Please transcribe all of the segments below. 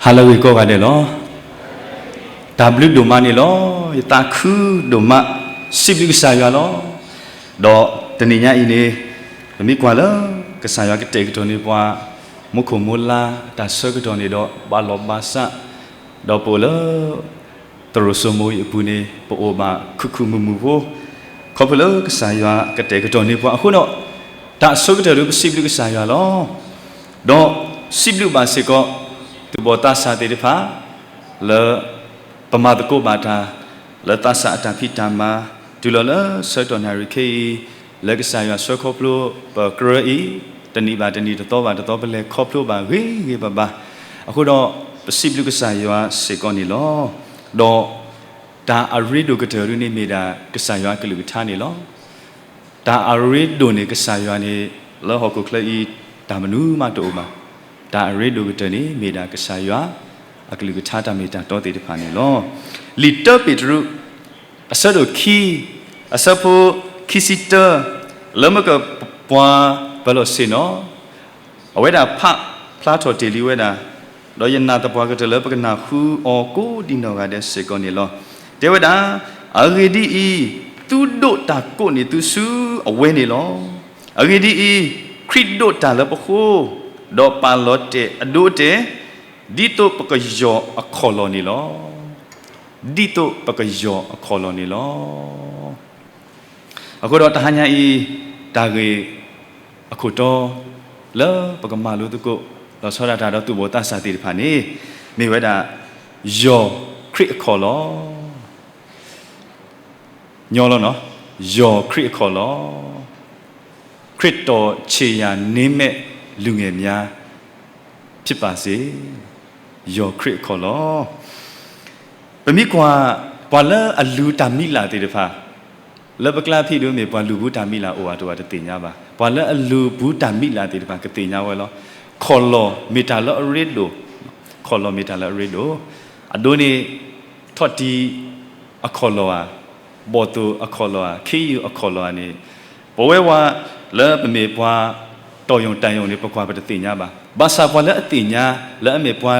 ဟါလၢအဂ့ၤကိးဂၤဒဲးလီၤ. တၢ်ဘျုးဒိၣ်မးန့ၣ်လီၤ. ယသးခုဒိၣ်မး, စံးဘျုးကစၢ်ယွၤလီၤ. ဒီးတနံၤညါအံၤန့ၣ် ပမ့ၢ်ကွၢ်လၢ ကစၢ်ယွၤကတဲာ်ကတီၤန့ၢ်ပှၤ မူခိၣ်မူလါ တၢ်ဆၢကတီၢ်န့ၣ်ဒီး ဘၣ်လီၤဘၣ်စး ဒီးပအိၣ်လၢ သရိာ်စိမိၤအံၤအပူၤန့ၣ် ပအိၣ်ဘၣ်ခုၣ်ခုၣ်မုာ်မုာ်ဖိ, ခီဖျိလၢကစၢ်ယွၤကတဲာ်ကတီၤန့ၢ်ပှၤအဃိဒီး, တၢ်အဆိကတၢၢ်ဒီးပစံးဘျုးကစၢ်ယွၤလီၤ. ဒီးစံးဘျုးဘၣ်စ့ၢ်ကီး သူၣ်ဘီၣ်သးစၢ်သ့ၣ်တဖၣ် လၢ ပမၤသကိးဘၣ်တၢ် လၢသးစၢ်အတၢ်ဖံးတၢ်မၤ တုၤလီၤလၢဆၢကတီၢ်နၣ်ရံၣ်ခဲအံၤ, လၢကစၢ်ယွၤဆှၢခီဖျိ ပကြၢးအံၤ, တနံၣ်ဘၣ်တနံၣ် တသီဘၣ်တသီ ပလဲၤခီဖျိဘၣ်ဂ့ၤဂ့ၤဘၣ်ဘၣ်, အဃိဒီး ပစံးဘျုးကစၢ်ယွၤစ့ၢ်ကီးန့ၣ်လီၤ. ဒီး တၢ်အရ့ဒိၣ်ကတၢၢ်ဒ်န့ၣ်မ့ၢ်ဒၣ် ကစၢ်ယွၤအကလုၢ်ကထါန့ၣ်လီၤ. တၢ်အရ့ဒိၣ်န့ၣ် ကစၢ်ယွၤန့ၣ် လၢဟီၣ်ခိၣ်ချၢအံၤ တၢ်မနုၤမးတအိၣ်ဘၣ်. တၢ်အရ့ဒိၣ်ကတၢၢ်န့ၣ် မ့ၢ်ဒၣ်ကစၢ်ယွၤ အကလုၢ်ကထါတၢ်မ့ၢ်တၢ်တီသ့ၣ်တဖၣ်န့ၣ်လီၤ. လံာ်တၢပ့းတရူး အဆၢဒိၣ်ခံ, အဆၢဖိခံဆံတၢ, လၢမ့ၢ်ကပှၤပၢၤလီၢ်ဆ့ၣ်နီၤ အဝဲဒၣ်ဖးဖျါထီၣ်တ့ၢ်လံဝဲဒၣ်, ဒီးယနာ်သပှၢ်ကတၢၢ်လၢပကနၢ်ဟူအီၤကိးဒံနီၢ်ဂၤဒဲးစ့ၢ်ကီးန့ၣ်လီၤ. တဲဝဲဒၣ်, အဂ့ၢ်ဒ်အံၤ, သုဒိးတၢ်ကိးန့ၢ်သုဆူအဝဲန့ၣ်လီၤ. အဂ့ၢ်ဒ်အံၤ, ခရံာ်ဒိးတၢ်လၢပဃိ, ဒီးပာ်လီၤတဲာ်အဒိအတဲာ်, ဒ်သိးပကယီၢ်အခီၣ်လီၢ်န့ၣ်လီၤ. ဒ်သိးပကယီၢ်အခီၣ်လီၢ်န့ၣ်လီၤ. အဃိဒီးတဟါညါအံၤ တၢ်ဂ့ၢ်အခိၣ်တီ လၢပကမၤလိသကိး လီၤဆီဒၣ်တၢ်ဒီးသူၣ်ဘီၣ်သးစၢ်သ့ၣ်တဖၣ်န့ၣ် မ့ၢ်ဝဲဒၣ် ယီၢ်ခရံာ်အခီၣ်လီၢ် ညီလီၤနီၤ, ယီၢ်ခရံာ်အခီၣ်လီၢ်, ခရစ်တော်ခြေရာနင်းမဲ့လူငယ်များ ဖြစ်ပါစေ, ယီၢ်ခရံာ်အခီၣ်လီၢ်. ပမ့ၢ်ကွၢ် ပှၤလၢအလူၤတၢ်မံၤလၢ်သ့ၣ်တဖၣ် လၢပကျါဖံးဒိၣ်မ့ၢ်ပှၤလူၤဘူးတၢ်မံၤလၢ်အိၣ်ဘၣ်တအိၣ်ဘၣ်တသ့ၣ်ညါဘၣ်. ပှၤလၢအလူၤဘူးတၢ်မံၤလၢ်သ့ၣ်တဖၣ်ကသ့ၣ်ညါဝဲလီၤ. ခီၣ်လီၢ်မ့ၢ်တၢ်လၢအရ့ဒိၣ်, ခီၣ်လီၢ်မ့ၢ်တၢ်လၢအရ့ဒိၣ်, အဒိန့ၣ် ထီၣ်တံၢ်အခီၣ်လီၢ်ဧါ, ဘီၣ်သိၣ်အခီၣ်လီၢ်ဧါ, ခ့ယုၢ်အခီၣ်လီၢ်ဧါန့ၣ် ပဝဲဝဲလၢပမ့ၢ်ပှၤတီၢ်ယိၣ်တၢ်ယိၣ်န့ၣ် ပကွၢ်ပတသ့ၣ်ညါဘၣ်. ဘၣ်ဆၣ်ပှၤလၢအသ့ၣ်ညါ လၢအမ့ၢ်ပှၤ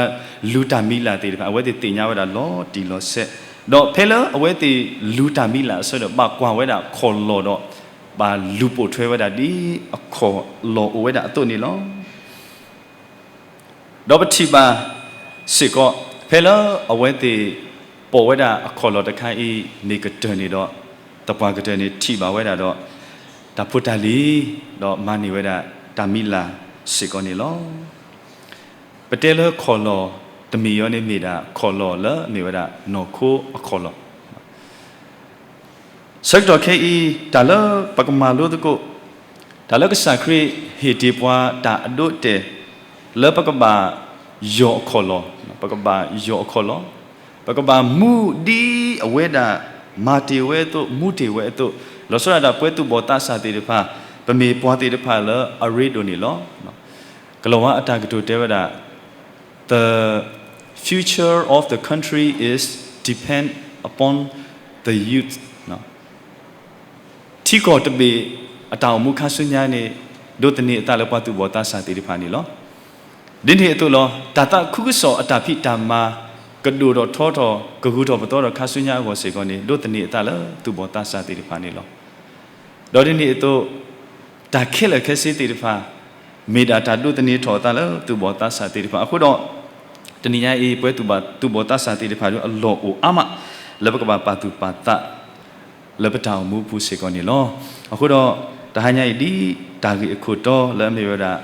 လူၤတၢ်မံၤလၢ်သ့ၣ်တဖၣ် အဝဲသ့ၣ်သ့ၣ်ညါဝဲဒၣ်လီၤတံၢ်လီၤဆဲး, ဒီးဖဲလၢအဝဲသ့ၣ်လူၤတၢ်မံၤလၢ်အဆၢဒီး ဘၣ်ကွၢ်ဝဲဒၣ်ခီၣ်လီၢ်ဒီး ဘၣ်လူၤပိာ်ထွဲဝဲဒၣ်ဒ်အခီၣ်လီၢ်အိၣ်ဝဲဒၣ်အသိးန့ၣ်လီၤ. ဒီးပထံၣ်ဘၣ်စ့ၢ်ကီး ဖဲလၢအဝဲသ့ၣ်ပိာ်ဝဲဒၣ်အခီၣ်လီၢ်တခါအံၤ မ့ၢ်ကတၢၢ်န့ၣ်ဒီး သပှၢ်ကတၢၢ်န့ၣ်ထံၣ်ဘၣ်ဝဲဒၣ်ဒီး တၢ်ဖိတၢ်လံၤ ဒီးမၤန့ၢ်ဝဲဒၣ်တၢ်မံၤလၢ်စ့ၢ်ကီးန့ၣ်လီၤ. ပတဲလၢခီၣ်လီၢ်တမံၤအံၤန့ၣ်မ့ၢ်ဒၣ်ခီၣ်လီၢ်လၢအမ့ၢ်ဝဲဒၣ်နီၢ်ခိအခီၣ်လီၢ် ဆၢကတီၢ်ခဲအံၤ တၢ်လၢပကမၤလိသကိး တၢ်လၢကစၢ်ခရံာ်ဟ့ၣ်တ့ၢ်ပှၤတၢ်အဒိအတဲာ် လၢပကဘၣ်ယီၢ်အခီၣ်လီၢ်, ပကဘၣ်ယီၢ်အခီၣ်လီၢ်, ပကဘၣ်မူဒ်အဝဲဒၣ် မၤတ့ၢ်ဝဲအသိး မူတ့ၢ်ဝဲအသိး, လီၤဆီဒၣ်တၢ်ပဝဲသူၣ်ဘီၣ်သးစၢ်သ့ၣ်တဖၣ် ပမ့ၢ်ပှၤသ့ၣ်တဖၣ်လၢအရ့ဒိၣ်န့ၣ်လီၤ. ကလီၤဝါအတၢ်ကတိၤတဲဝဲဒၣ် The future of the country is depend upon the youth. ထံကီၢ်တဘ့ၣ်အတၢ်အိၣ်မူခါဆူညါန့ၣ် ဒိးသန့ၤအသးလၢပှၤသူၣ်ဘီၣ်သးစၢ်သ့ၣ်တဖၣ်န့ၣ်လီၤ. ဒ်န့ၣ်အသိးလီၤ တၢ်သးခုကစီၣ်အတၢ်ဖံးတၢ်မၤ ကဒိၣ်ထီၣ်ထီထီၣ် ကဂုၤထီၣ်ပသီထီၣ်ခါဆူညါအဂီၢ်စ့ၢ်ကီးန့ၣ် ဒိးသန့ၤအသးလၢသူၣ်ဘီၣ်သးစၢ်သ့ၣ်တဖၣ်န့ၣ်လီၤ. ဒီးဒ်န့ၣ်အသိး တၢ်ခဲလၢာ်ခဲဆ့သ့ၣ်တဖၣ် မ့ၢ်ဒၣ်တၢ်ဒိးသန့ၤထီၣ်အသးလၢသူၣ်ဘီၣ်သးစၢ်သ့ၣ်တဖၣ်အဃိဒီး တနံၤညါအံၤ ပဝဲသူၣ်ဘီၣ်သးစၢ်သ့ၣ်တဖၣ်ဒီးအလီၢ်အိၣ်အါမး လၢပကဘၣ်ပာ်သူၣ်ပာ်သး လၢပတၢ်အိၣ်မူအပူၤစ့ၢ်ကီးန့ၣ်လီၤ. အဃိဒီး တဟါညါအံၤ ဒ်တၢ်ဂ့ၢ်အခိၣ်တီလၢအမ့ၢ်ဝဲဒၣ်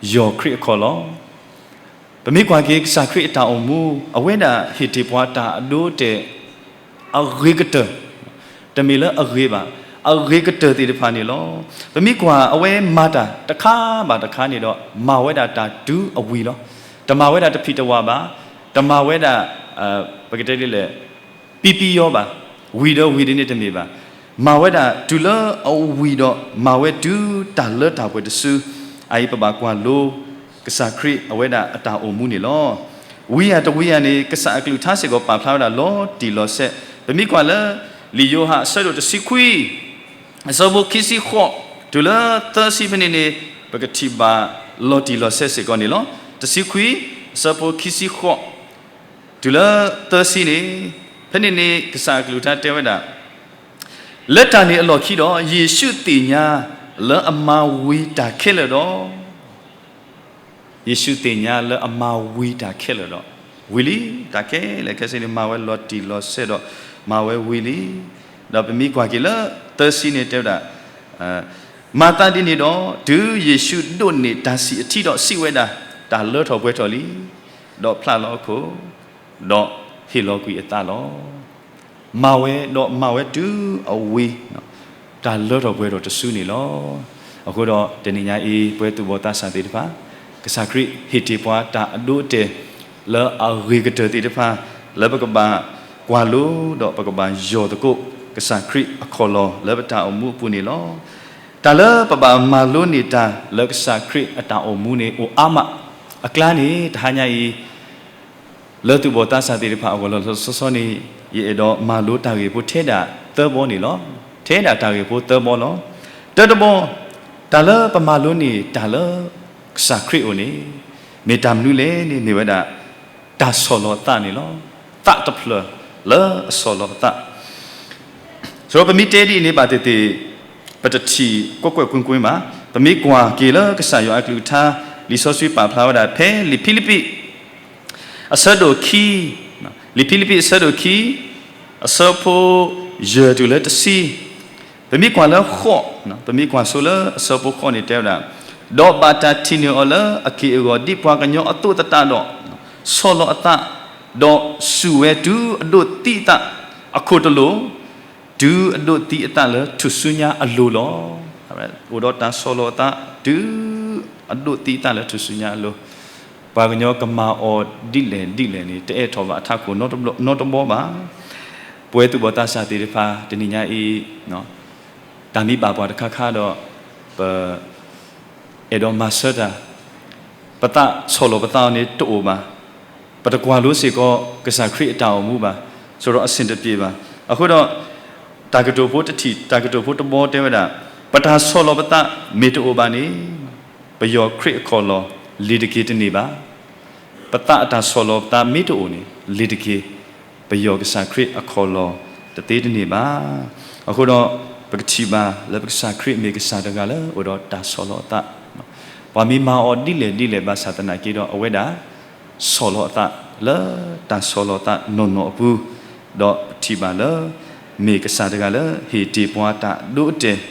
ယီၢ်ခရံာ်အခီၣ်လီၢ် ပမ့ၢ်ကွၢ်က့ၤကစၢ်ခရံာ်အတၢ်အိၣ်မူ အဝဲဒၣ်ဟ့ၣ်တ့ၢ်ပှၤတၢ်အဒိအတဲာ် အဂ့ၤကတၢၢ်, တမ့ၢ်လၢအဂ့ၤဘၣ်, အဂ့ၤကတၢၢ်သ့ၣ်တဖၣ်န့ၣ်လီၤ. ပမ့ၢ်ကွၢ်အဝဲမၤတၢ်တခါဘၣ်တခါန့ၣ်ဒီး မၤဝဲဒၣ်တၢ်တုၤအဝံၤလီၤ. တမၤဝဲဒၣ်တဖံးတဝါဘၣ်, တမၤဝဲဒၣ် ပကတဲဒ်လဲၣ် ပံပံယီဘၣ်, ဝံၤဒီးဝံၤဒ်န့ၣ်တမ့ၢ်ဘၣ်. မၤဝဲဒၣ်တုၤလၢအဝံၤဒီး မၤဝဲတုၤတၢ်လၢတၢ်ပှဲၤတစု, အအံၤပဘၣ်ကွၢ်လိ ကစၢ်ခရံာ်အဝဲဒၣ်အတၢ်အိၣ်မူန့ၣ်လီၤ. ဝံၤအတဝံၤအန့ၣ် ကစၢ်အကလုၢ်ကထါစ့ၢ်ကီးပာ်ဖျါဝဲဒၣ်လီၤတံၢ်လီၤဆဲး, ပမ့ၢ်ကွၢ်လၢ လံာ်ယိၤဟၣ်အဆၢဒိၣ်တဆံခွံ အဆၢဖိခံဆံဃိး တုၤလၢသၢဆံဖဲန့ၣ်န့ၣ် ပကထံၣ်ဘၣ်လီၤတံၢ်လီၤဆဲးစ့ၢ်ကီးန့ၣ်လီၤ. တဆံခွံ အဆၢဖိခံဆံဃိး တုၤလၢသၢဆံန့ၣ်, ဖဲန့ၣ်န့ၣ်ကစၢ်အကလုၢ်ကထါတဲဝဲဒၣ်, လၢတၢ်န့ၣ်အလီၢ်ခံဒီး ယ့ၣ်ၡူးသ့ၣ်ညါလၢအမၤဝံၤတၢ်ခဲလၢာ်ဒီး ယ့ၣ်ၡူးသ့ၣ်ညါလၢအမၤဝံၤတၢ်ခဲလၢာ်ဒီး, ဝံၤလံ, တၢ်ခဲလၢာ်ခဲဆ့န့ၣ် မၤဝဲလီၤတံၢ်လီၤဆဲးဒီး မၤဝဲဝံၤလံ. ဒီးပမ့ၢ်ကွၢ်က့ၤလၢသၢဆံန့ၣ်တဲဝဲဒၣ်, မၤသးဒ်န့ၣ်ဒီး တုၤယ့ၣ်ၡူးဒိးန့ၢ်တၢ်ဆံၣ်အထံဒီးစံးဝဲဒၣ်, တၢ်လၢထီၣ်ပှဲၤထီၣ်လံ, ဒီးဖျါလီၤအခိၣ်, ဒီးဟ့ၣ်လီၤကွံာ်အသးလီၤ. မၤဝဲဒီးမၤဝဲတုၤအဝံၤ, တၢ်လၢထီၣ်ပှဲၤထီၣ်တစုန့ၣ်လီၤ. အဃိဒီးတနံၤညါအံၤ ပဝဲသူၣ်ဘီၣ်သးစၢ်သ့ၣ်တဖၣ်, ကစၢ်ခရံာ်ဟ့ၣ်တ့ၢ်ပှၤတၢ်အဒိအတဲာ် လၢအဂ့ၤကတၢၢ်သ့ၣ်တဖၣ် လၢပကဘၣ်ကွၢ်လိဒီးပကဘၣ်ယီၢ်သကိး ကစၢ်ခရံာ်အခီၣ်လီၢ်လၢပတၢ်အိၣ်မူအပူၤန့ၣ်လီၤ. တၢ်လၢပဘၣ်မၤလိန့ၢ်တၢ်လၢကစၢ်ခရံာ်အတၢ်အိၣ်မူန့ၣ်အိၣ်အါမး. အကျါန့ၣ် တဟါညါအံၤ လၢသူၣ်ဘီၣ်သးစၢ်သ့ၣ်တဖၣ်အဂီၢ်လီၤလီၤဆီဆီန့ၣ်, ယအဲၣ်ဒိးမၤလိတၢ်ဂ့ၢ်ဖိထဲဒၣ်သၢဘီန့ၣ်လီၤ. ထဲဒၣ်တၢ်ဂ့ၢ်ဖိသၢဘီလီၤ. တၢတဘီ, တၢ်လၢပမၤလိန့ၢ်တၢ်လၢကစၢ်ခရံာ်အအိၣ်န့ၣ် မ့ၢ်တၢ်မနုၤလဲၣ်န့ၣ် မ့ၢ်ဝဲဒၣ် တၢ်ဆီၣ်လီၤအသးန့ၣ်လီၤ. သးတဖျၢၣ်လၢအဆီၣ်လီၤအသး ဆိုတော့ ပမ့ၢ်တဲဒ်အံၤန့ၣ် ဘၣ်သ့ၣ်သ့ၣ် ပတထံၣ်ကွၢ်ကွၢ်ကွ့ၢ်ကွ့ၢ်ဘၣ်. ပမ့ၢ်ကွၢ်က့ၤလၢကစၢ်ယွၤအကလုၢ်ကထါ လံာ်စီဆှံပာ်ဖျါဝဲဒၣ် ဖဲလံာ်ဖံလံးပံး အဆၢဒိၣ်ခံ, လံာ်ဖံလံးပံးအဆၢဒိၣ်ခံ, အဆၢဖိယဲၢ်တုၤလၢတဆံ, ပမ့ၢ်ကွၢ်လၢဃိး, ပမ့ၢ်ကွၢ်ဆိလၢအဆၢဖိဃိးန့ၣ်တဲဝဲဒၣ်, ဒီးဘၣ်တၢ်ထံၣ်န့ၢ်အီၤလၢအက့ၢ်အဂီၤဒ်ပှၤကညီအသိးသတးဒီး ဆီၣ်လီၤအသး, ဒီးစူၢ်ဝဲတုၤအဒိးသံအသးအခိၣ်တလိၤ, တုၤအဒိးသံအသးလၢထူၣ်စုညါအလိၤလီၤ. အိၣ်ဒီးတၢ်ဆီၣ်လီၤအသး တုၤအဒိးသံအသးလၢထူၣ်စုညါအလိၤ, ပှၤကညီကမၤအီၤဒ်လဲၣ်ဒ်လဲၣ်န့ၣ် တအဲၣ်ထီၣ်ဘၣ်အထးခိၣ်နီတဘျီဘၣ်. ပဝဲသူၣ်ဘီၣ်သးစၢ်သ့ၣ်တဖၣ် တနံၤညါအံၤ တၢ်မ့ၢ်ဘၣ်ပှၤတခါခါဒီး ပ အဲၣ်ဒိးမၤဆၢတၢ်, ပသးဆီၣ်လီၤပသးအီၤန့ၣ်တအိၣ်ဘၣ်. ပတကွၢ်လိစ့ၢ်ကီးကစၢ်ခရံာ်အတၢ်အိၣ်မူဘၣ်, ဆိုတော့အဆင်တပြေဘၣ်. အဃိဒီး တၢ်ကတိၤဖိတထံၣ် တၢ်ကတိၤဖိတဘီတဲဝဲဒၣ်, ပတၢ်ဆီၣ်လီၤပသးမ့ၢ်တအိၣ်ဘၣ်န့ၣ် ပယီၤခရံာ်အခီၣ်လီၢ် လ့ၤတက့ၤတန့ၢ်ဘၣ်. ပသးအတၢ်ဆီၣ်လီၤပသးမ့ၢ်တအိၣ်န့ၣ် လ့ၤတက့ၤ ပယီၤကစၢ်ခရံာ်အခီၣ်လီၢ်တသ့တန့ၢ်ဘၣ်. အဃိဒီး ပကထံၣ်ဘၣ်လၢပကစၢ်ခရံာ်မ့ၢ်ကစၢ်တဂၤလၢအိၣ်ဒီးတၢ်ဆီၣ်လီၤအသး, ပှၤမ့ၢ်မၤအီၤဒ်လဲၣ်ဒ်လဲၣ်ဘၣ်ဆၣ်သနာ်က့ဒီး အဝဲဒၣ်ဆီၣ်လီၤအသးလၢတၢ်ဆီၣ်လီၤသးနီၢ်နီၢ်အပူၤ, ဒီးပထံၣ်ဘၣ်လၢ မ့ၢ်ကစၢ်တဂၤလၢဟ့ၣ်တ့ၢ်ပှၤတၢ်အဒိအတဲာ်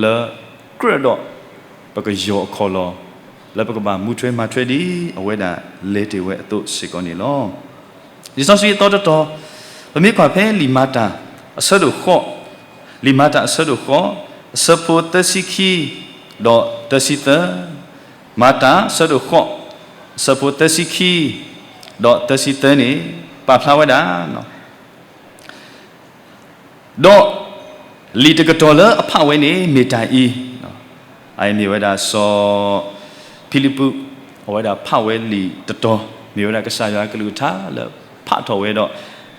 လၢကြၢးဒီး ပကယီၤအခီၣ်လီၢ် လၢပကဘၣ်မူထွဲမၤထွဲဒ် အဝဲဒၣ်လဲၤတ့ၢ်ဝဲအသိးစ့ၢ်ကီးန့ၣ်လီၤ. လံာ်စီဆှံအသီတတီၤ, ပမ့ၢ်ကွၢ်ဖဲလံာ်မၤတၢ်အဆၢဒိၣ်ဃိး, လံာ်မၤတၢ်အဆၢဒိၣ်ဃိး, အဆၢဖိသၢဆံခံ ဒီးသၢဆံသၢ, မၤတၢ်အဆၢဒိၣ်ဃိး, အဆၢဖိသၢဆံခံ ဒီးသၢဆံသၢန့ၣ် ပာ်ဖျါဝဲဒၣ် ဒီးလံာ်တကတီၢ်လၢအဖးဝဲန့ၣ် မ့ၢ်တၢ်အံၤ, အအံၤမ့ၢ်ဝဲဒၣ်စီၤဖံလံးပူး, အဝဲဒၣ်ဖးဝဲလံာ်တတီၤ, မ့ၢ်ဝဲဒၣ်ကစၢ်ယွၤအကလုၢ်ကထါလၢဖးထီၣ်ဝဲဒီး,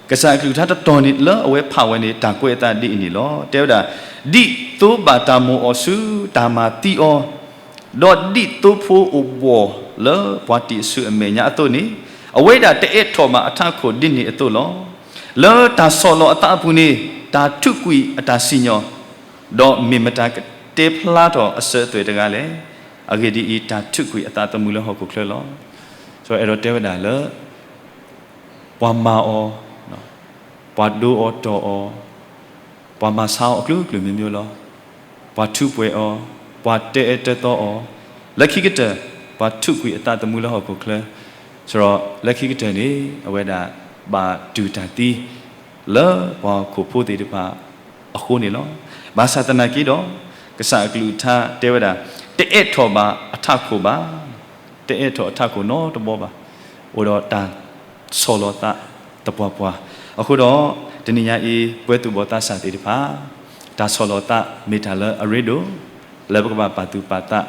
ကစၢ်အကလုၢ်ကထါတတီၤန့ၣ်လၢအဝဲဖးဝဲန့ၣ် တၢ်ကွဲးအသးဒ်အံၤန့ၣ်လီၤ. တဲဝဲဒၣ်, ဒ်သိဘၣ်တၢ်မိၣ်အီၤဆူတၢ်မၤသံအီၤ, ဒီးဒ်သိဖိအိၣ်ဘှီၣ်လၢပှၤတံၢ်အစုအမဲာ်ညါအသိးန့ၣ်, အဝဲဒၣ်တအဲၣ်ထီၣ်ဘၣ်အထးခိၣ်ဒ်န့ၣ်အသိးလီၤ. လၢတၢ်ဆီၣ်လီၤအသးအပူၤန့ၣ် တၢ်ထုးကွံာ်အတၢ်စံၣ်ညီၣ်, ဒီးမ့ၢ်မတၤကတဲဖျါထီၣ်အစၢၤအသွဲၣ်တဂၤလဲၣ်. အဂ့ၢ်ဒ်အံၤ, တၢ်ထုးကွံာ်အသးသမူလၢဟီၣ်ခိၣ်ချၢလီၤ. စီၤအဲၣ်ဒိးတဲဝဲဒၣ်လၢ ပှၤမၤအီၤ, ပှၤဒိအီၤတီၢ်အီၤ, ပှၤမၤဆါအီၤအကလုာ်ကလုာ်မျိုးမျိုးလီၤ. ပှၤထူးပှဲၤအီၤ, ပှၤတဲအၢတဲသီအီၤ, လၢခံကတၢၢ် ပှၤထုးကွံာ်အသးသမူလၢဟီၣ်ခိၣ်ချၢ, ဆိုတော့ လၢခံကတၢၢ်န့ၣ် အဝဲဒၣ်ဘၣ်တူၢ်တၢ်သံ လၢပှၤဟီၣ်ခိၣ်ဖိသ့ၣ်တဖၣ်အဃိန့ၣ်လီၤ. ဘၣ်ဆၣ်သနာ်က့ဒီး ကစၢ်အကလုၢ်ကထါတဲဝဲဒၣ်, တအဲၣ်ထီၣ်ဘၣ်အထးခိၣ်ဘၣ်, တအဲၣ်ထီၣ်အထးခိၣ်နီတဘီဘၣ်, အိၣ်ဒီးတၢ်ဆီၣ်လီၤသးသပှၢ်ပှၢ်. အဃိဒီး တနံၤညါအံၤ ပဝဲသူၣ်ဘီၣ်သးစၢ်သ့ၣ်တဖၣ် တၢ်ဆီၣ်လီၤသးမ့ၢ်တၢ်လၢအရ့ဒိၣ် လၢပကဘၣ်ပာ်သူၣ်ပာ်သး,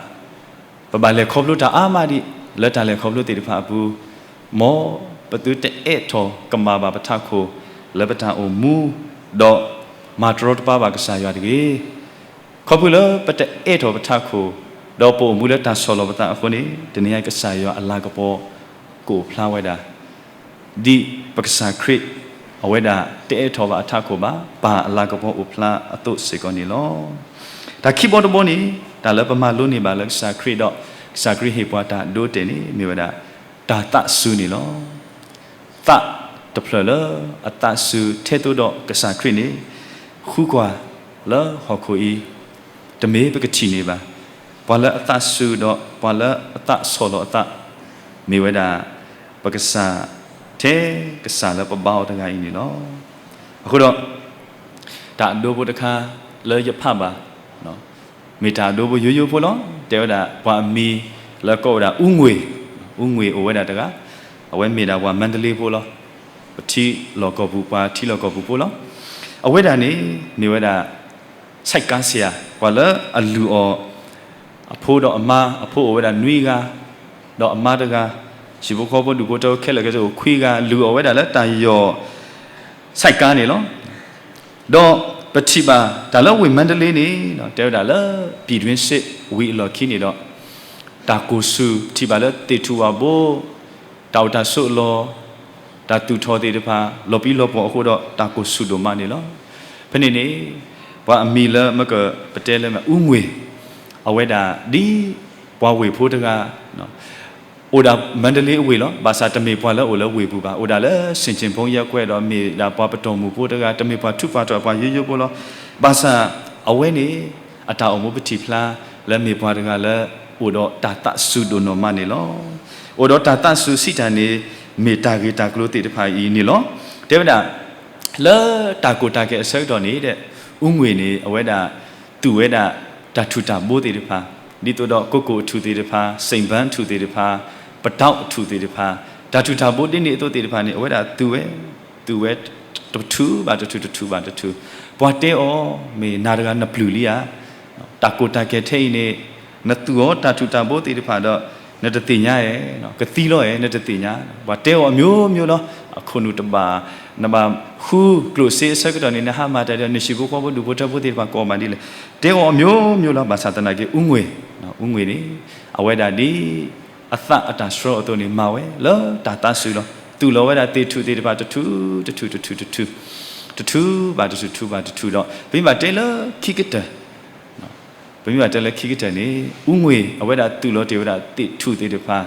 ပဘၣ်လဲၤခီဖျိတၢ်အါမးဒံး လၢတၢ်လဲၤခီဖျိသ့ၣ်တဖၣ်အပူၤ, မ်ပသုတအဲၣ်ထီၣ်ကမၣ်ဘၣ်ပထးခိၣ် လၢပတၢ်အိၣ်မူ, ဒီးမၤတရီတပါဘၣ်ကစၢ်ယွၤတဂ့ၤ. ခီဖျိလၢပတအဲၣ်ထီၣ်ပထးခိၣ်, ဒီးပအိၣ်မူလၢတၢ်ဆီၣ်လီၤပသးအဃိန့ၣ် တနံၤညါကစၢ်ယွၤအလၤကပီၤ ကအိၣ်ဖျါဝဲဒၣ် ဒ်ပကစၢ်ခရံာ် အဝဲဒၣ်တအဲၣ်ထီၣ်ဘၣ်အထးခိၣ်ဘၣ်, ပၢ်အလၤကပီၤအိၣ်ဖျါအသိးစ့ၢ်ကီးန့ၣ်လီၤ. တၢ်ခံဘီတဘီန့ၣ် တၢ်လၢပမၤလိန့ၢ်ဘၣ်လၢကစၢ်ခရံာ်ဒီး ကစၢ်ခရံာ်ဟ့ၣ်ပှၤတၢ်ဒိတဲာ်န့ၣ် မ့ၢ်ဝဲဒၣ် တၢ်သးစူၤန့ၣ်လီၤ. သးတဖျၢၣ်လၢအသးစူၤထဲသိးဒီးကစၢ်ခရံာ်န့ၣ် ဃုကွၢ်လၢဟီၣ်ခိၣ်အံၤ တမ့ၢ်ပကထံၣ်န့ၢ်ဘၣ်. ပှၤလၢအသးစူၤဒီးပှၤလၢအသးဆီၣ်လီၤအသး မ့ၢ်ဝဲဒၣ် ပကစၢ်ထဲကစၢ်လၢပဘါအီၤတဂၤအံၤန့ၣ်လီၤ. အဃိဒီး တၢ်အဒိဖိတခါလၢယဖးဘၣ် မ့ၢ်တၢ်အဒိဖိယိယိဖိလီၤ. တဲဝဲဒၣ်ပှၤအမံၤလၢကိးဝဲဒၣ် ဦးငွေ, ဦးငွေ အိၣ်ဝဲဒၣ်တဂၤ, အဝဲမ့ၢ်ဒၣ်ပှၤမါတလ့ဖိလီၤ. ပထံလီၢ်ကီၢ်ပူၤ ပှၤထံလီၢ်ကီၢ်ပူၤဖိလီၤ. အဝဲဒၣ်န့ၣ် မ့ၢ်ဝဲဒၣ် ဆိုက်ကန်းဆရာ ပှၤလၢအလုၢ်အီၣ် အဖိဒီးအမါ, အဖိအိၣ်ဝဲဒၣ်နွံဂၤ, ဒီးအမါတဂၤ, ဟံၣ်ဖိဃီဖိဒူၣ်ဖိထၢဖိခဲလၢာ်ခဲဆ့အိၣ်ခွံဂၤ လုၢ်အီၣ်ဝဲဒၣ်လၢတၢ်ယီၢ် ဆိုက်ကန်း န့ၣ်လီၤ. ဒီးပထံၣ်ဘၣ်တၢ်လၢဝ့ၢ်မါတလ့န့ၣ် တဲဝဲဒၣ်လၢ ပြည်တွင်းစစ် ဝံၤအလီၢ်ခံန့ၣ်ဒီး တၢ်ကိၢ်ဆူၣ် ပထံၣ်ဘၣ်လၢသ့ၣ်ထူၣ်ဝၣ်ဘိ တၢ်အိၣ်တၢ်ဆိးအလီၢ် တၢ်သူၣ်ထီၣ်သ့ၣ်တဖၣ် လီၤပံၤလီၤပှီၢ်အဃိဒီး တၢ်ကိၢ်ဆူၣ်ဒိၣ်မးန့ၣ်လီၤ. ဖဲန့ၣ်န့ၣ် ပှၤအမံၤလၢမ့ၢ်ကပတဲလၢ ဦးငွေ အဝဲဒၣ်ဒ်ပှၤဝ့ၢ်ဖိတဂၤ အိၣ်ဒၣ်မါတလ့အဝ့ၢ်လီၤ. ဘၣ်ဆၣ်တမ့ၢ်ပှၤလၢအိၣ်လၢဝ့ၢ်ပူၤဘၣ်. အိၣ်ဒၣ်လၢ ဆင်ခြင်ဖုံးရပ်ကွက် ဒီးမ့ၢ်ဒၣ်ပှၤပတီၢ်မုၢ်ဖိတဂၤ, တမ့ၢ်ပှၤထူးပှၤတီၤ ပှၤယိယိဖိလီၤ. ဘၣ်ဆၣ်အဝဲန့ၣ် အတၢ်အိၣ်မူပထံၣ်ဖျါလၢမ့ၢ်ပှၤတဂၤလၢ အိၣ်ဒီးတၢ်သးစူၤဒိၣ်နီၢ်မးန့ၣ်လီၤ. အိၣ်ဒီးတၢ်သးစူၤစံးတၢ်န့ၣ် မ့ၢ်တၢ်ဂ့ၢ်တၢ်ကျိၤသ့ၣ်တဖၣ်အံၤန့ၣ်လီၤ. တဲဝဲဒၣ် လၢတၢ်ကိၢ်တၢ်ဂီၤအဆၢကတီၢ်န့ၣ် ဦးငွေ န့ၣ် အဝဲဒၣ်သူၣ်ဝဲဒၣ်တၢ်ထူၣ်တၢ်ဘိသ့ၣ်တဖၣ် ဒ်သိးဒီး ကိကိၣ် အထူၣ်သ့ၣ်တဖၣ်, စိန်ပန်း အထူၣ်သ့ၣ်တဖၣ်, ပတောက် အထူၣ်သ့ၣ်တဖၣ်, တၢ်ထူၣ်တၢ်ဘိဒ်န့ၣ်အသိးသ့ၣ်တဖၣ်န့ၣ် အဝဲဒၣ်သူၣ်ဝဲ, သူၣ်ဝဲ တထူၣ်ဘၣ်တထူၣ် တထူၣ်ဘၣ်တထူၣ်. ပှၤတဲအီၤ မ့ၢ်နၤတဂၤနပျုၢ်လံဧါ. တၢ်ကိၢ်တၢ်ဂီၤထဲအံၤန့ၣ် နသူၣ်အီၤတၢ်ထူၣ်တၢ်ဘိသ့ၣ်တဖၣ်ဒီး နတသ့ၣ်ညါဧါ, ကသံလီၤဧါ နတသ့ၣ်ညါ. ပှၤတဲအီၤအမျိုးမျိုးလီၤ. အခိၣ်နူာ်တဘၣ်, နဘၣ်ဃုကျိၣ်စ့အဆၢကတီၢ်န့ၣ် နဟါမၢ်တၢ်ဒီး နဟံၣ်ဖိဃီဖိဒူၣ်ဖိထၢဖိသ့ၣ်တဖၣ်ကိးမးဒ်လဲၣ်. တဲအီၤအမျိုးမျိုးလီၤ. ဘၣ်ဆၣ်သနာ်က့ ဦးငွေ ဦးငွေ န့ၣ် အဝဲဒၣ်ဒ်အသးအတၢ်ဆှၢအသိးန့ၣ် မၤဝဲလၢတၢ်သးစူၤလီၤ. သူၣ်လီၤဝဲဒၣ်သ့ၣ်ထူၣ်သ့ၣ်တဖၣ် တထူၣ် တထူၣ် တထူၣ် တထူၣ်, တထူၣ်ဘၣ်တထူၣ် ထူၣ်ဘၣ်တထူၣ်ဒီး ပမ့ၢ်ဘၣ်တဲလၢခံကတၢၢ် ပမ့ၢ်ဘၣ်တဲလၢခံကတၢၢ်န့ၣ် ဦးငွေ အဝဲဒၣ်သူၣ်လီၤတ့ၢ်ဝဲဒၣ်သ့ၣ်ထူၣ်သ့ၣ်တဖၣ်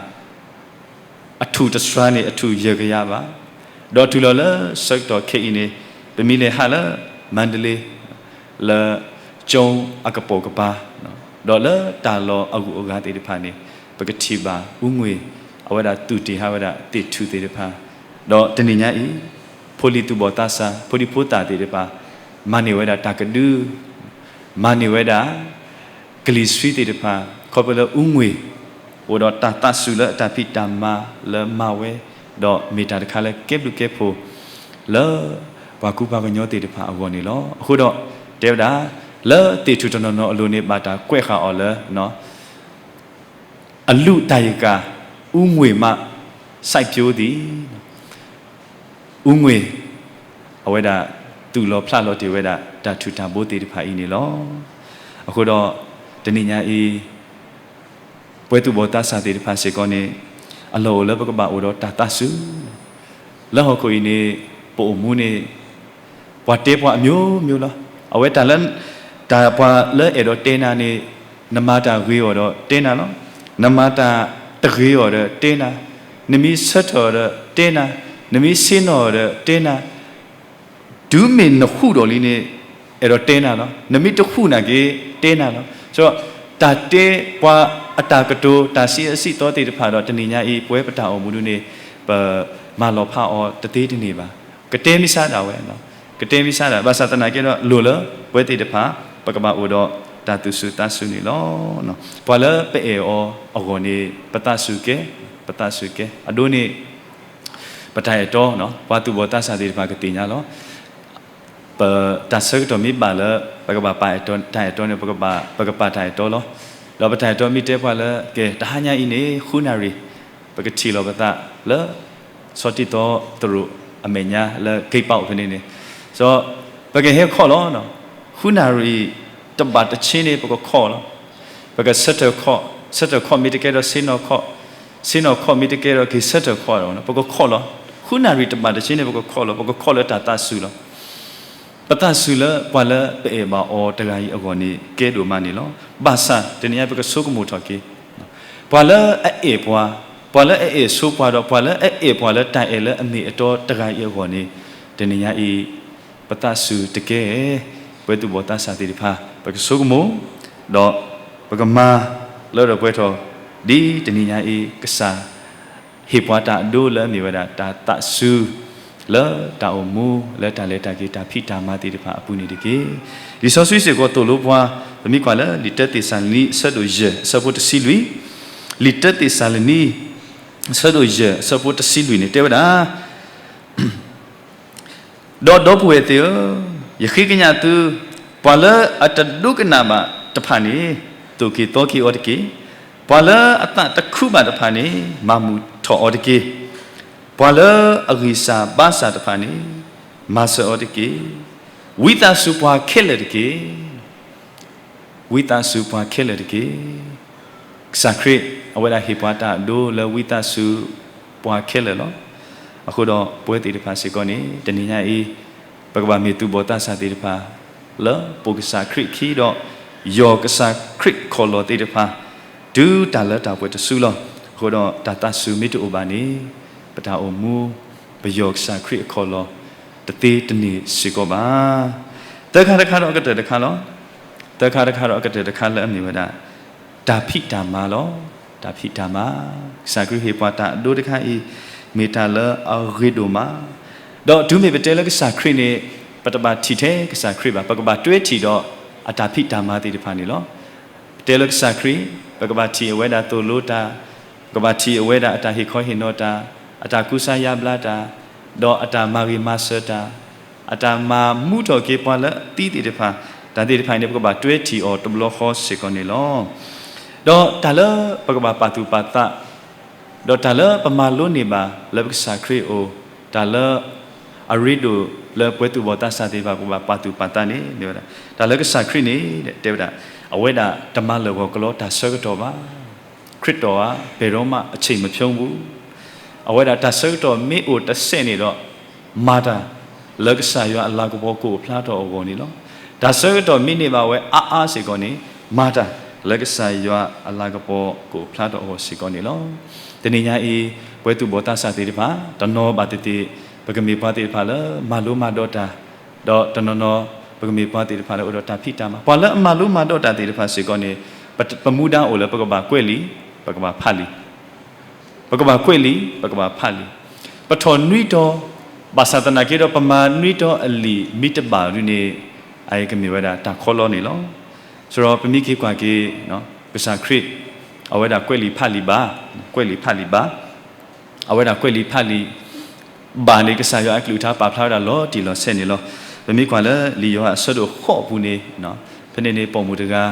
အထူၣ်တစှၤန့ၣ် အထူၣ်ယဲၢ်ကယၤဘၣ်. ဒီးတုၤလီၤလၢဆၢကတီၢ်ခဲအံၤန့ၣ် ပမ့ၢ်လဲၤဟးလၢ မါတလ့ လၢ ကၠိအကပိာ်ကပၤ ဒီးလၢတၢ်လီၢ်အဂုၤအဂၤသ့ၣ်တဖၣ်န့ၣ် ပကထံၣ်ဘၣ် ဦးငွေ အဝဲဒၣ်သူၣ်တ့ၢ်ဟးဝဲဒၣ်သ့ၣ်ထူၣ်သ့ၣ်တဖၣ်, ဒီးတနံၤညါအံၤ ဖိလံၤသူၣ်ဘီၣ်သးစၢ် ဖိဒံဖိသၣ်သ့ၣ်တဖၣ် မၤန့ၢ်ဝဲဒၣ်တၢ်ကဒု မၤန့ၢ်ဝဲဒၣ် ကလံၤဆှံသ့ၣ်တဖၣ် ခီဖျိလၢ ဦးငွေ အိၣ်ဒီးတၢ်သးစူၤလၢအတၢ်ဖံးတၢ်မၤလၢမၤဝဲ, ဒီးမ့ၢ်တၢ်တခါလၢကဲဘျုးကဲဖှိၣ် လၢပှၤကူပှၤကညီသ့ၣ်တဖၣ်အဂီၢ်န့ၣ်လီၤ. အဃိဒီး တဲဝဲဒၣ် လၢသ့ၣ်ထူၣ်တနီၤနီၤအလိၤန့ၣ် ဘၣ်တၢ်ကွဲးဃာ်အီၤလၢ အလုၢ်တၢ်ယကၤ ဦးငွေ မှစိုက်ပျိုးသည် ဦးငွေ အဝဲဒၣ်သူၣ်လီၤဖျးလီၤတ့ၢ်ဝဲဒၣ် တၢ်ထူၣ်တၢ်ဘိသ့ၣ်တဖၣ်အံၤန့ၣ်လီၤ. အဃိဒီး တနံၤညါအံၤ ပှၤသူၣ်ဘီၣ်သးစၢ်သ့ၣ်တဖၣ်စ့ၢ်ကီးန့ၣ် အလီၢ်အိၣ်လၢပကဘၣ်အိၣ်ဒီးတၢ်သးစူၤ လၢဟီၣ်ခိၣ်အံၤန့ၣ် ပအိၣ်မူန့ၣ် ပှၤတဲပှၤအမျိုးမျိုးလီၤ. အဝဲတၢ်လၢ တၢ်ပှၤလၢအဲၣ်ဒိးတဲနၤန့ၣ် နမၤတၢ်ဂ့ၤအီၤဒီးတဲနၤလီၤ. နမၤတၢ်တဂ့ၤအီၤဒီးတဲနၤ, နမ့ၢ်ဆၢထၢၣ်အီၤဒီးတဲနၤ, နမ့ၢ်ဆ့ၣ်နီၤအီၤဒီးတဲနၤ, တုၤမ့ၢ်နဃူဒီးလံန့ၣ် အဲၣ်ဒိးတဲနၤလီၤ. နမ့ၢ်တဃူနာ်က့ၤတဲနၤလီၤ. ဆိုတော့ တၢ်တဲပှၤအတၢ်ကတိၤ တၢ်စံးအၢစံးသီသ့ၣ်တဖၣ်ဒီး တနံၤညါအံၤ ပဝဲပတၢ်အိၣ်မူဒ်န့ၣ် ပမၤလီၤဖးအီၤတသ့တန့ၢ်ဘၣ်. ကတဲမ့ၢ်ဆါဒၣ်ဝဲ, ကတဲမ့ၢ်ဆါဒၣ် ဘၣ်ဆၣ်သနာ်က့ဒီး လိၣ်လၢပဝဲသ့ၣ်တဖၣ် ပကဘၣ်အိၣ်ဒီးတၢ်သူၣ်စူၤသးစူၤန့ၣ်လီၤ. ပှၤလၢပအဲၣ်အီၤအဂီၢ်န့ၣ် ပသးစူၤကဲ, ပသးစူၤကဲ. အဒိန့ၣ် ပတၢ်အဲၣ်တီ, ပှၤသူၣ်ဘီၣ်သးစၢ်သ့ၣ်တဖၣ်ကသ့ၣ်ညါလီၤ. ပတၢ်ဆၢကတီၢ်မ့ၢ်ဘၣ်လၢ ပကဘၣ်ပာ်အဲၣ်တီ တၢ်အဲၣ်တီန့ၣ် ပကဘၣ် ပကပာ်တၢ်အဲၣ်တီလီၤ. ဒီးပတၢ်အဲၣ်တီမ့ၢ်တဲပှၤလၢ ကဲ တဟါညါအံၤန့ၣ် ဃုနၣ်ရံၣ် ပကထံၣ်လီၤပသးလၢ ဆီတံသီသရိာ်အမဲာ်ညါလၢ Gay Park ဖဲန့ၣ်န့ၣ်, ဒီး ပကဟဲခီၣ်လီၤ. ဃုနၣ်ရံၣ်တဘၣ်တဆ့န့ၣ် ပကခီၣ်လီၤ. ပကဆၢထၢၣ်ခီၣ်, ဆၢထၢၣ်ခီၣ်မ့ၢ်တကဲဒီးဆ့ၣ်နီၤခီၣ် ဆ့ၣ်နီၤခီၣ်မ့ၢ်တကဲဒီး က့ၤဆၢထၢၣ်ခီၣ်ဒီး ပကခီၣ်လီၤ. ဃုနၣ်ရံၣ်တဘၣ်တဆ့န့ၣ် ပကခီၣ်လီၤ. ပကခီၣ်လၢတၢ်သးစူၤလီၤ. ပသးစူၤလၢပှၤလၢပအဲၣ်ဘၣ်အီၤတဂၤအံၤအဂီၢ်န့ၣ် ကဲဒိၣ်မးန့ၣ်လီၤ. ဘၣ်ဆၣ်တနံၤအံၤ ပကဆိကမိၣ်ထီၣ်က့ၤ ပှၤလၢအအဲၣ်ပှၤ, ပှၤလၢအအဲၣ်ဆိပှၤဒီး ပှၤလၢအအဲၣ်ပှၤလၢတၢ်အဲၣ်လၢအမ့ၢ်အတီတဂၤအံၤအဂီၢ်န့ၣ် တနံၤညါအံၤ ပသးစူၤတကဲ, ပှၤသူၣ်ဘီၣ်သးစၢ်သ့ၣ်တဖၣ် ပကဆိကမိၣ်, ဒီးပကမၤလၢထီၣ်ပှဲၤထီၣ် ဒ်တနံၤညါအံၤ ကစၢ် ဟ့ၣ်ပှၤတၢ်အဒိလၢအမ့ၢ်ဝဲဒၣ်တၢ်သးစူၤ လၢတၢ်အိၣ်မူ လၢတၢ်လဲၤတၢ်က့ၤ တၢ်ဖံးတၢ်မၤသ့ၣ်တဖၣ်အပူၤန့ၣ်တက့ၢ်. လံာ်စီဆှံစ့ၢ်ကီးသိၣ်လိပှၤ, ပမ့ၢ်ကွၢ်လၢလံာ်တၢသ့းစၤလနံ အဆၢဒိၣ်ယဲၢ် အဆၢဖိတဆံလွံၢ်, လံာ်တၢသ့းစၤလနံ အဆၢဒိၣ်ယဲၢ် အဆၢဖိတဆံလွံၢ်န့ၣ် တဲဝဲဒၣ် ဒီးဒီပုၢ်ဝဲၢ်သ့ၣ်ဧၢ, ယဃ့ကညးသု, ပှၤလၢအတဒိကနၣ်ဘၣ်တဖၣ်န့ၣ် သိၣ်က့ၤသီက့ၤအီၤတက့ၢ်. ပှၤလၢအသးတခုဘၣ်တဖၣ်န့ၣ် မၤမုာ်ထီၣ်အီၤတက့ၢ်. ပှၤလၢအဂံၢ်စၢ်ဘါစၢ်တဖၣ်န့ၣ် မၤစၢၤအီၤတက့ၢ်. ဝံသးစူၤပှၤခဲလၢာ်တက့ၢ်. ဝံသးစူၤပှၤခဲလၢာ်တက့ၢ်. ကစၢ်ခရံာ် အဝဲဒၣ်ဟ့ၣ်ပှၤတၢ်အဒိလၢဝံသးစူၤပှၤခဲလၢာ်လီၤ. အဃိဒီးပဝဲသ့ၣ်တဖၣ်စ့ၢ်ကီးန့ၣ် တနံၤညါအံၤ ပကဘၣ်မ့ၢ်သူၣ်ဘီၣ်သးစၢ်သ့ၣ်တဖၣ် လၢပိာ်ကစၢ်ခရံာ်အခံဒီး ယီၢ်ကစၢ်ခရံာ်ခီၣ်လီၢ်သ့ၣ်တဖၣ် တုၤတၢ်လၢတၢ်ပှဲၤတစုလီၤ. အဃိဒီးတၢ်သးစူၤမ့ၢ်တအိၣ်ဘၣ်န့ၣ် ပတၢ်အိၣ်မူ ပယီၢ်ကစၢ်ခရံာ်အခီၣ်လီၢ် တသ့တန့ၢ်စ့ၢ်ကီးဘၣ်. သၢခါတခါဒီးအကတၢၢ်တခါလီၤ. သၢခါတခါဒီးအကတၢၢ်တခါလၢအမ့ၢ်ဝဲဒၣ် တၢ်ဖံးတၢ်မၤလီၤ. တၢ်ဖံးတၢ်မၤ, ကစၢ်ခရံာ်ဟ့ၣ်ပှၤတၢ်အဒိတခါအံၤ မ့ၢ်တၢ်လၢအဂ့ၤဒိၣ်မး, ဒီးတုၤမ့ၢ်ပတဲလၢကစၢ်ခရံာ်န့ၣ် ပတဘၣ်ထံၣ်ထဲကစၢ်ခရံာ်ဘၣ်, ပကဘၣ်တွဲထံၣ်ဒီးအတၢ်ဖံးတၢ်မၤသ့ၣ်တဖၣ်န့ၣ်လီၤ. ပတဲလၢကစၢ်ခရံာ် ပကဘၣ်ထံၣ်အဝဲဒၣ်သိၣ်လိတၢ်, ပကဘၣ်ထံၣ်အဝဲဒၣ်အတၢ်ဟ့ၣ်ခီဟ့ၣ်နီၤတၢ်, အတၢ်ကူစါယါဘျါတၢ်, ဒီးအတၢ်မၤဂ့ၤမၤစၢၤတၢ်, အတၢ်မၤမူထီၣ်က့ၤပှၤလၢအသံသ့ၣ်တဖၣ်, တၢ်သ့ၣ်တဖၣ်အံၤန့ၣ် ပကဘၣ်တွဲထံၣ်အီၤတဘျီဃီစ့ၢ်ကီးန့ၣ်လီၤ. ဒီးတၢ်လၢပကဘၣ်ပာ်သူၣ်ပာ်သး ဒီးတၢ်လၢပမၤလိန့ၢ်ဘၣ်လၢပကစၢ်ခရံာ်အအိၣ်, တၢ်လၢအရ့ဒိၣ်လၢပှဲၤသူၣ်ဘီၣ်သးစၢ်သ့ၣ်တဖၣ် ပကဘၣ်ပာ်သူၣ်ပာ်သးန့ၣ် မ့ၢ်ဝဲဒၣ် တၢ်လၢကစၢ်ခရံာ်န့ၣ် တဲဝဲဒၣ် အဝဲဒၣ်တမၤလၢာ်ဂီၤကလီတၢ်ဆၢကတီၢ်ဘၣ်. ခရစ်တော်ဟာ ဘယ်တော့မှ အချိန်မဖြုန်းဘူး. အဝဲဒၣ်တၢ်ဆၢကတီၢ်မ့ၢ်အိၣ်တစဲးန့ၣ်ဒီး မၤတၢ်လၢကစၢ်ယွၤအလၤကပီၤကအိၣ်ဖျါထီၣ်အဂီၢ်န့ၣ်လီၤ. တၢ်ဆၢကတီၢ်မ့ၢ်န့ၢ်ဘၣ်ဝဲအါအါစ့ၢ်ကီးန့ၣ် မၤတၢ်လၢကစၢ်ယွၤအလၤကပီၤကအိၣ်ဖျါထီၣ်အဂီၢ်စ့ၢ်ကီးန့ၣ်လီၤ. တနံၤညါအံၤ ပှဲၤသူၣ်ဘီၣ်သးစၢ်သ့ၣ်တဖၣ် တနီၤဘၣ်သ့ၣ်သ့ၣ် ပကမ့ၢ်ပှၤသ့ၣ်တဖၣ်လၢမၤလိမၤဒိးတၢ်, ဒီးတနီၤနီၤ ပကမ့ၢ်ပှၤသ့ၣ်တဖၣ်လၢအိၣ်ဒီးတၢ်ဖံးတၢ်မၤ, ပှၤလၢအမၤလိမၤဒိးတၢ်သ့ၣ်တဖၣ်စ့ၢ်ကီးန့ၣ် ပမူဒါအိၣ်လၢပကဘၣ်ကွဲးလံာ်, ပကဘၣ်ဖးလံာ် ပကဘၣ်ကွဲးလံာ်, ပကဘၣ်ဖးလံာ်, ပထီၣ်နွံတီၤ, ဘၣ်ဆၣ်သနာ်က့ဒီး ပမၤနွံတီၤအလံာ်မ့ၢ်တဘၣ်ဒုန့ၣ် အအံၤကမ့ၢ်ဝဲဒၣ်တၢ်ခီလီန့ၣ်လီၤ. ဆိုတော့ ပမ့ၢ်က့ၤကွၢ်က့ၤ ကစၢ်ခရံာ် အဝဲဒၣ်ကွဲးလံာ်ဖးလံာ်ဘၣ်, ကွဲးလံာ်ဖးလံာ်ဘၣ် အဝဲဒၣ်ကွဲးလံာ်ဖးလံာ်ဘၣ်န့ၣ် ကစၢ်ယွၤအကလုၢ်ကထါပာ်ဖျါဝဲဒၣ်လီၤတံၢ်လီၤဆဲးန့ၣ်လီၤ. ပမ့ၢ်ကွၢ်လၢလံာ်ယိၤဟၣ်အဆၢဒိၣ်ဃိးအပူၤန့ၣ် ဖဲန့ၣ်န့ၣ် ပိာ်မုၣ်တဂၤ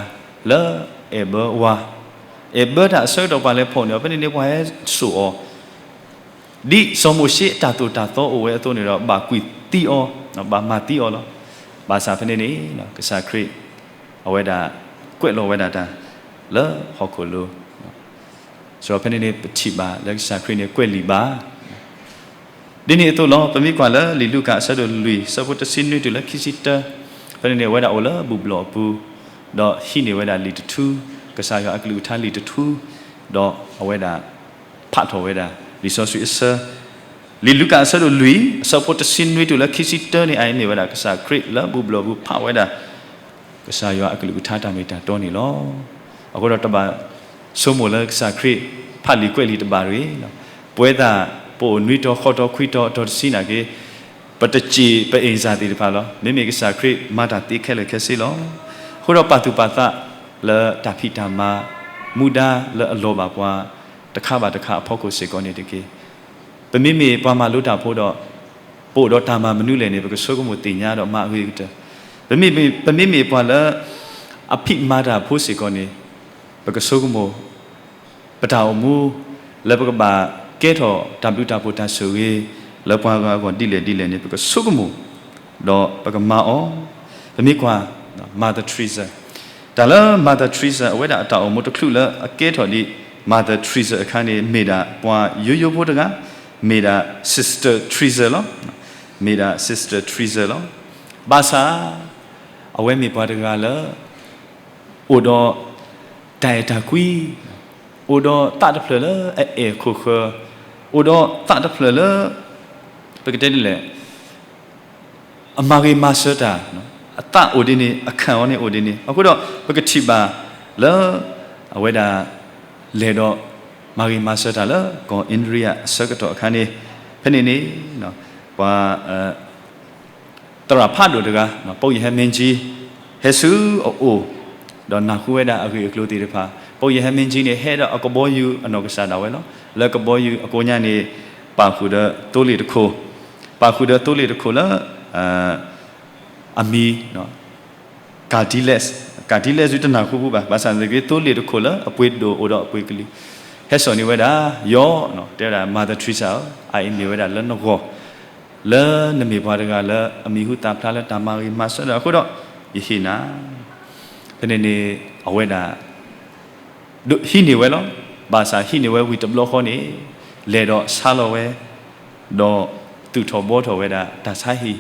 လၢအဲၣ်ဘၢဝၤ, အဲၣ်ဘၢတၢ်အဆၢကတီၢ်ပှၤလဲၤဖီၣ်န့ၢ်အီၤ ဖဲန့ၣ်န့ၣ်ပှၤဟဲစိာ်အီၤ ဒ်စီၤမိၤၡ့အတၢ်သိၣ်တၢ်သီအိၣ်ဝဲအသိးန့ၣ်ဒီး ဘၣ်ကွံာ်သံအီၤ, ဘၣ်မၤသံအီၤလီၤ. ဘၣ်ဆၣ်ဖဲန့ၣ်န့ၣ် ကစၢ်ခရံာ် အဝဲဒၣ်ကွဲးလီၤဝဲဒၣ်တၢ်လၢဟီၣ်ခိၣ်လိၤ ဆိုတော့ ဖဲန့ၣ်န့ၣ် ပထံၣ်ဘၣ်လၢကစၢ်ခရံာ်န့ၣ် ကွဲးလံာ်ဘၣ်. ဒ်န့ၣ်အသိးလီၤ. ပမ့ၢ်ကွၢ်လၢလံာ်လူၤကၣ်အဆၢဒိၣ်လွံၢ် အဆၢဖိတဆံနွံတုၤလၢခံဆံတၢ, ဖဲန့ၣ်န့ၣ် အဝဲဒၣ်အိၣ်လၢဘူၣ်ဘျီၣ်အပူၤ, ဒီးဟံးန့ၢ်ဝဲဒၣ်လံာ်တထူ, ကစၢ်ယွၤအကလုၢ်ကထါလံာ်တထူ, ဒီးအဝဲဒၣ် ဖးထီၣ်ဝဲဒၣ် လံာ်စီဆှံအဆၢ, လံာ်လူၤကၣ်အဆၢဒိၣ်လွံၢ် အဆၢဖိတဆံနွံတုၤလၢခံဆံတၢန့ၣ် အအံၤမ့ၢ်ဝဲဒၣ် ကစၢ်ခရံာ်လၢဘူၣ်ဘျီၣ်ပူၤဖးဝဲဒၣ် ကစၢ်ယွၤအကလုၢ်ကထါတၢ်မ့ၢ်တၢ်တီန့ၣ်လီၤ. အဃိဒီးတဘၣ်ဆိကမိၣ်လၢကစၢ်ခရံာ်ဖးလံာ်ကွဲးလံာ်တဘၣ်တဂ့ၤ, ပဝဲဒၣ်ပအိၣ်နွံတီၤဃိးတီၤခွံတီၤအတီၤတဆံနာ်က့ ပတစံးပအ့ၣ်စၢ်သ့ၣ်တဖၣ်လီၤ. မ့မ့ၢ်ကစၢ်ခရံာ်မၤတၢ်သ့ခဲလၢာ်ခဲဆ့လီၤ. အဃိဒီးပာ်သူၣ်ပာ်သးလၢတၢ်ဖံးတၢ်မၤ မူဒါလၢအလီၤဘၣ်ပှၤ တခါဘၣ်တခါအဖီခိၣ်စ့ၢ်ကီးန့ၣ်တက့ၢ်. ပမ့မ့ၢ်ပှၤမၤလိတၢ်ဖိဒီး ပအိၣ်ဒီးတၢ်မၤမနုၤလဲၣ်န့ၣ် ပကဆိကမိၣ်သ့ၣ်ညါဒီးမၤအဂ့ၤကတၢၢ်. ပမ့မ့ၢ်ပှၤလၢ အဖံးမၤတၢ်ဖိစ့ၢ်ကီးန့ၣ် ပကဆိကမိၣ် ပတၢ်အိၣ်မူ လၢပကဘၣ်ကဲထီၣ်တၢ်ဘျုးတၢ်ဖှိၣ်တၢ်ဆိၣ်ဂ့ၤ လၢပှၤဂၤအဂီၢ်ဒ်လဲၣ်ဒ်လဲၣ်န့ၣ် ပကဆိကမိၣ် ဒီးပကမၤအီၤ. ပမ့ၢ်ကွၢ် Mother Teresa, တၢ်လၢ Mother Teresa အဝဲဒၣ်အတၢ်အိၣ်မူတချုးလၢအကဲထီၣ်ဒ် Mother Teresa အခါန့ၣ် မ့ၢ်ဒၣ်ပှၤယိယိဖိတဂၤ, မ့ၢ်ဒၣ် Sister Teresa လီၤ. မ့ၢ်ဒၣ် Sister Teresa လီၤ. ဘၣ်ဆၣ် အဝဲမ့ၢ်ပှၤတဂၤလၢ အိၣ်ဒီးတၢ်အဲၣ်တၢ်ကွံ, အိၣ်ဒီးသးတဖျၢၣ်လၢအအဲၣ်ခိၣ်ဃၢၤ, အိၣ်ဒီးသးတဖျၢၣ်လၢ ပကတဲဒ်လဲၣ် အမၤဂ့ၤမၤစၢၤတၢ်, အသးအိၣ်ဒ်န့ၣ် အခၢၣ်အီၤန့ၣ်အိၣ်ဒ်န့ၣ် အဃိဒီး ပကထံၣ်ဘၣ်လၢ အဝဲဒၣ် လဲၤဒီး မၤဂ့ၤမၤစၢၤတၢ်လၢ ကီၢ်အ့ဒရံယၤအဆၢကတီၢ်အခါန့ၣ် ဖဲန့ၣ်န့ၣ် ပှၤ သရၣ်ဖးဒိၣ်တဂၤ ပုပ်ရဟန်းမင်းကြီး ဟဲဆူအအိၣ် ဒီးနၢ်ဟူဝဲဒၣ်အဂ့ၢ်အကျိၤသ့ၣ်တဖၣ်, ပုပ်ရဟန်းမင်းကြီးန့ၣ် ဟဲဒီးအကဘီယူၤအနီၢ်ကစၢ်ဒၣ်ဝဲလီၤ. လၢကဘီယူၤအကိးညါန့ၣ် ပာ်ဃုာ်ဒီးသိလ့ၣ်တခိၣ်, ပာ်ဃုာ်ဒီးသိလ့ၣ်တခိၣ်လၢ အမံၤ Caudillas, Caudillas တနၢ်ဟူဘၣ်, ဘၣ်ဆၣ်သနာ်က့ သိလ့ၣ်တခိၣ်လၢအပှ့ၤဒိၣ်အိၣ်ဒီးအပှ့ၤကလံၤ ဟဲစိာ်န့ၢ်ဝဲဒၣ် ယီၤ တဲဝဲဒၣ် Mother Teresa အအံၤမ့ၢ်ဝဲဒၣ်လၢနဂီၢ် လၢနမ့ၢ်ပှၤတဂၤလၢအမံၤဟူသၣ်ဖျါလၢတၢ်မၤဂ့ၤမၤစၢၤဒီးအဃိဒီး ယဟ့ၣ်နၤ ဖဲန့ၣ်န့ၣ် အဝဲဒၣ် ဒိးဟံးန့ၢ်ဝဲလီၤ. ဘၣ်ဆၣ်ဟံးန့ၢ်ဝဲဝံၤတဘျီဃီန့ၣ် လဲၤဒီးဆါလီၤဝဲ ဒီးသူၣ်ထီၣ်ဘှီထီၣ်ဝဲဒၣ်တၢ်ဆါဟံၣ်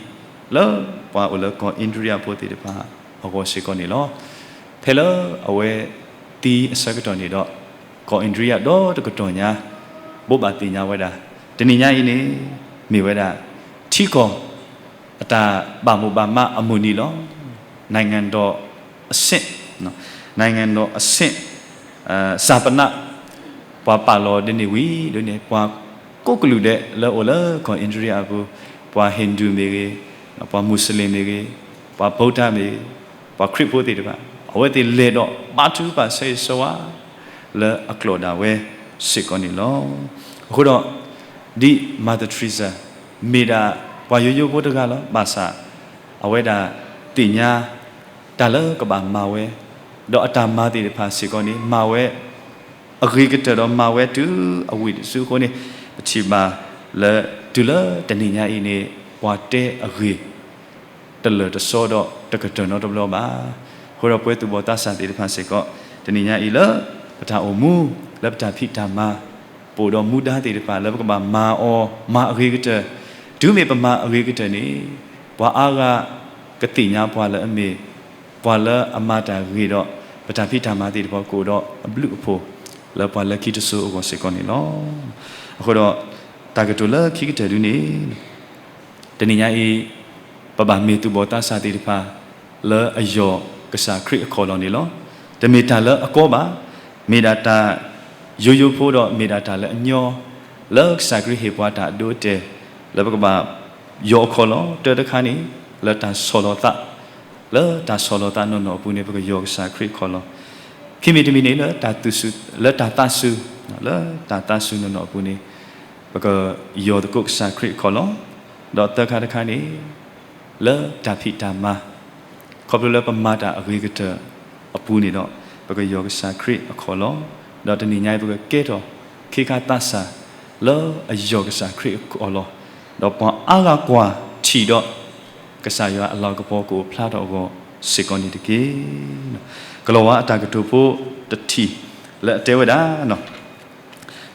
လၢပှၤအိၣ်လၢကီၢ်အ့ဒရံယၤဖိသ့ၣ်တဖၣ်အဂီၢ်စ့ၢ်ကီးန့ၣ်လီၤ. ဖဲလၢအဝဲသံအဆၢကတီၢ်န့ၣ်ဒီး ကီၢ်အ့ဒရံယၤဒီတကတီၢ်ညါ ဘိးဘၣ်သ့ၣ်ညါဝဲဒၣ် တနံၤညါအံၤန့ၣ် မ့ၢ်ဝဲဒၣ် ထံကီၢ် အတၢ်ဘၣ်မိၣ်ဘၣ်မးအမုၢ်နံၤလီၤ. နိုင်ငံတော်အဆင့်, နိုင်ငံတော်အဆင့် ဈာပန ပှၤပာ်လီၤဒ်န့ၣ်ဝံၤဒ်န့ၣ် ပှၤကိးကလုာ်ဒဲးလၢအိၣ်လၢကီၢ်အ့ဒရံယၤအပူၤ ပှၤဟ့ၣ်ဒူၣ်မ့ၢ်ဂ့ၤ, ပှၤမူးစလ့ၣ်မ့ၢ်ဂ့ၤ, ပှၤ Buddha မ့ၢ်ဂ့ၤ, ပှၤခရံာ်ဖိသ့ၣ်တဖၣ် အဝဲသ့ၣ်လဲၤဒီးဘါထုကဖၣ်ဆၢဂ့ၤဆၢဝါ လၢအကျိာ်ဒၣ်ဝဲစ့ၢ်ကီးန့ၣ်လီၤ. အဃိဒီး ဒ် Mother Teresa မ့ၢ်ဒၣ်ပှၤယိယိဖိတဂၤလီၤ. ဘၣ်ဆၣ် အဝဲဒၣ်သ့ၣ်ညါ တၢ်လၢကဘၣ်မၤဝဲ, ဒီးအတၢ်မၤသ့ၣ်တဖၣ်စ့ၢ်ကီးန့ၣ် မၤဝဲ အဂ့ၤကတၢၢ်ဒီးမၤဝဲတုၤအဝံၣ်တစုအဃိန့ၣ် ပထံၣ်ဘၣ်လၢ တုၤလၢတနံၤညါအံၤန့ၣ် ပှၤတဲအဂ့ၢ် တလၢာ်တစီဒီးတကတၢၢ်နီတဘျီဘၣ်. အဃိဒီးပဝဲသူၣ်ဘီၣ်သးစၢ်သ့ၣ်တဖၣ်စ့ၢ်ကီး တနံၤညါအံၤလၢ ပတၢ်အိၣ်မူ လၢပတၢ်ဖံးတၢ်မၤ ပအိၣ်ဒီးမူဒါသ့ၣ်တဖၣ်လၢပကဘၣ်မၤအီၤ မၤအဂ့ၤကတၢၢ်, တုၤမ့ၢ်ပမၤအဂ့ၤကတၢၢ်န့ၣ် ပှၤအါဂၤကသ့ၣ်ညါပှၤလၢအမ့ၢ် ပှၤလၢအမၤတၢ်ဂ့ၤဒီး ပတၢ်ဖံးတၢ်မၤသ့ၣ်တဖၣ်ကအိၣ်ဒီးအဘျုးအဖှိၣ် လၢပှၤလၢခံတစိၤအဂီၢ်စ့ၢ်ကီးန့ၣ်လီၤ. အဃိဒီး တၢ်ကတိၤလၢခံကတၢၢ်ဒ်န့ၣ် တနံၤညါအံၤ ပဘၣ်မ့ၢ်သူၣ်ဘီၣ်သးစၢ်သ့ၣ်တဖၣ် လၢအယီၢ်ကစၢ်ခရံာ်အခီၣ်လီၢ်န့ၣ်လီၤ. တမ့ၢ်တၢ်လၢအကီဘၣ်, မ့ၢ်ဒၣ်တၢ်ယိယိဖိဒီးမ့ၢ်ဒၣ်တၢ်လၢအညီ လၢကစၢ်ခရံာ်ဟ့ၣ်ပှၤတၢ်အဒိအတဲာ် လၢပကဘၣ်ယီၢ်အခီၣ်လီၢ် တၢ်တခါန့ၣ် လၢတၢ်ဆီၣ်လီၤသး လၢတၢ်ဆီၣ်လီၤသးနီၢ်နီၢ်အပူၤန့ၣ် ပကယီၢ်ကစၢ်ခရံာ်အခီၣ်လီၢ်, ခံမံၤတမံၤန့ၣ် လၢတၢ်သးစူၤ, လၢတၢ်သးစူၤနီၢ်နီၢ်အပူၤန့ၣ် ပကယီၢ်သကိးကစၢ်ခရံာ်အခီၣ်လီၢ်, ဒီးသၢခါတခါန့ၣ် လၢတၢ်ဖံးတၢ်မၤ ခီဖျိလၢပမၤတၢ်အဂ့ၤကတၢၢ်အပူၤန့ၣ်ဒီး ပကယီၢ်ကစၢ်ခရံာ်အခီၣ်လီၢ်, ဒီးတနံၤညါအံၤပကကဲထီၣ်ခ့ခါသးစၢ် လၢအယီၢ်ကစၢ်ခရံာ်အခီၣ်လီၢ်, ဒီးပှၤအါဂၤကွၢ်ထံၣ်ဒီး ကစၢ်ယွၤအလၤကပီၤကအိၣ်ဖျါထီၣ်အဂီၢ်စ့ၢ်ကီးန့ၣ်တက့ၢ်. ကလီၤဝါအတၢ်ကတိၤဖိတထံၣ်လၢအတဲဝဲဒၣ်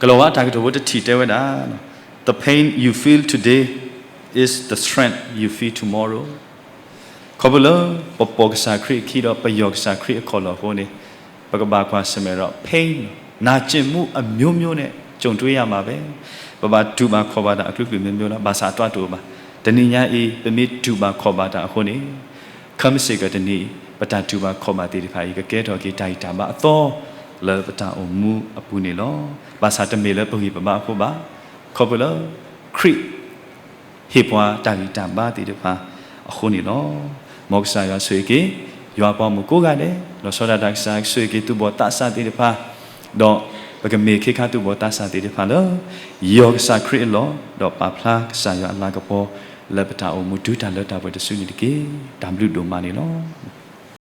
ကလီၤဝါအတၢ်ကတိၤဖိတထံၣ်တဲဝဲဒၣ်, The pain you feel today is the strength you feel tomorrow. ခီဖျိလၢပပိာ်ကစၢ်ခရံာ်အခံဒီးပယီၢ်ကစၢ်ခရံာ်အခီၣ်လီၢ်အဃိန့ၣ် ပကဘၣ်ကွၢ်ဆၢၣ်မဲာ်ဒီး pain နာကျင်မှုအမျိုးမျိုးနဲ့ ကြုံတွေ့ရမှာပဲ, ပဘၣ်တူၢ်ဘၣ်ခီၣ်ဘၣ်တၢ်အကလုာ်ကလုာ်မျိုးမျိုးလီၤ. ဘၣ်ဆၣ်အတၢ်တိာ်ဘၣ်, တနံၤညါအံၤ ပမ့ၢ်တူၢ်ဘၣ်ခီၣ်ဘၣ်တၢ်အဃိန့ၣ် ခဲမုၢ်ဆ့ၣ်ကတနံၤအံၤ ပတၢ်တူၢ်ဘၣ်ခီၣ်ဘၣ်သ့ၣ်တဖၣ်အံၤ ကကဲထီၣ်က့ၤတၢ်ဂံၢ်တၢ်ဘါအသီ လၢပတၢ်အိၣ်မူအပူၤန့ၣ်လီၤ. ဘၣ်ဆၣ်တမ့ၢ်လၢပဂံၢ်ပဘါအဃိဘၣ်. ခီဖျိလၢ ခရံာ် ဟ့ၣ်ပှၤတၢ်ဂံၢ်တၢ်ဘါသ့ၣ်တဖၣ်အဃိန့ၣ်လီၤ. မ်ကစၢ်ယွၤဆိၣ်ဂ့ၤက့ၤ ယွၤပှၤမိၢ်ကိးဂၤဒဲး, ဒီးစီၤဒၤတၢ်ကစၢ်ဆိၣ်ဂ့ၤက့ၤသူၣ်ဘီၣ်သးစၢ်သ့ၣ်တဖၣ်, ဒီးပကမ့ၢ်ခ့ခါသူၣ်ဘီၣ်သးစၢ်သ့ၣ်တဖၣ်လၢ ယီၢ်ကစၢ်ခရံာ်အလီၢ်, ဒီးပာ်ဖျါကစၢ်ယွၤအလၤကပီၤ လၢပတၢ်အိၣ်မူတုၤတၢ်လၢတၢ်ပှဲၤတစုန့ၣ်တက့ၢ်. တၢ်ဘျုးဒိၣ်မးန့ၣ်လီၤ.